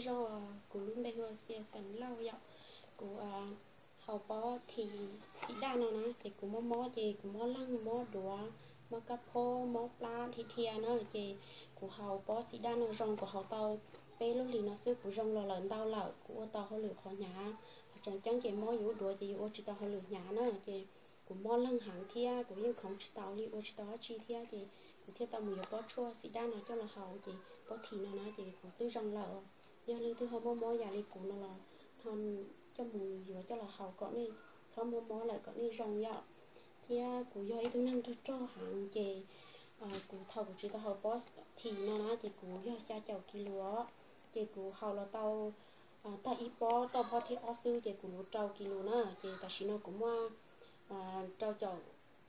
Zog, kuv lub npe hu ua Xia Xeem Lauj yom. Kuv haus pob thim xim daj no na ces kuv mob mob ces kuv mob leeg, mob duav, mob kab phob, mob plab dhia dhia na ces kuv haus pob xim daj no zoo, kuv haus tau peb lub hlis no xwb kuv zoo los lawm ntau lawm, kuv ua tau hauj lwm qhov hnyav. Qhov tseem ceeb ces mob yus lub duav ces yus ua tsis tau hauj lwm hnyav na ces kuv mob leeg heev thiab kuv yeej khoov tsis tau li, ua tsis tau dab tsi thiab ces kuv thiaj tau mus yuav pob tshuaj xim daj no coj los haus ces pob thim no na ces kuv twb zoo lawm. Yog leej twg ho mob mob yam li kuv no los ho coj mus yuav coj los haus kom nej txhob mob mob lawm kom nej zoo yom. Thiab kuv yog ib tug neeg rog rog heev ces kuv thaum kuv tsis tau haus pob thim no na ces kuv yog xya caum kis lus os, ces kuv haus los tau tag ib pob, tau pob thib ob xwb ces kuv luv rau kis lus na ces tam sim no kuv muaj rau caum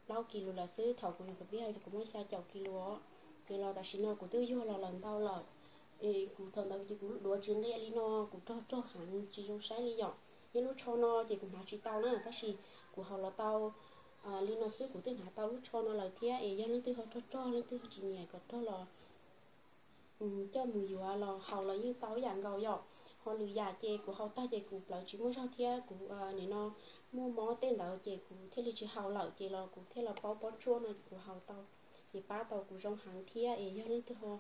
plaub kis lus lawm xwb, thaum kuv nyuam qhuav pib haus kuv muaj xya caum kis lus os. Ces los tam sim no kuv twb yuag los lawm ntau lawm. Es kuv thaum ntawd ces kuv lub duav tsis nqia li no, kuv rog rog heev tsis zoo saib li yom. Yog lub tsho no ces kuv hnav tsis tau na, tab sis kuv haus los tau li no xwb kuv twb hnav tau lub tsho no lawm thiab. Es yog leej twg ho rog rog, leej twg ho tsis nyiam kom rog los coj mus yuav los haus los yeej tau ib yam nkaus yom. Ho lwm yam ces kuv haus tag ces kuv plawv tsis muaj zog thiab kuv nim no muaj mob tej ntawd ces kuv thiaj li tsis haus lawm ces los kuv thiaj los paub pob tshuaj no kuv haus tau ces pab tau kuv zoo heev thiab. Es yog leej twg ho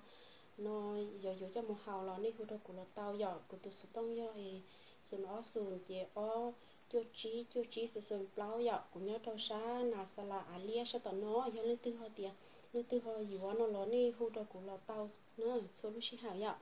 no yuav yuav coj mus haus los nej hu rau kuv los tau yom. Kuv tus xov tooj yog es xoom ob xoom ces ob cuaj tsib cuaj tsib xoom xoom plaub yom. Kuv nyob rau sab Nas Xas Las Av Liab sab tom no. Yog leej twg ho tias leej twg ho yuav no los nej hu rau kuv los tau na txhua lub sij hawm yom.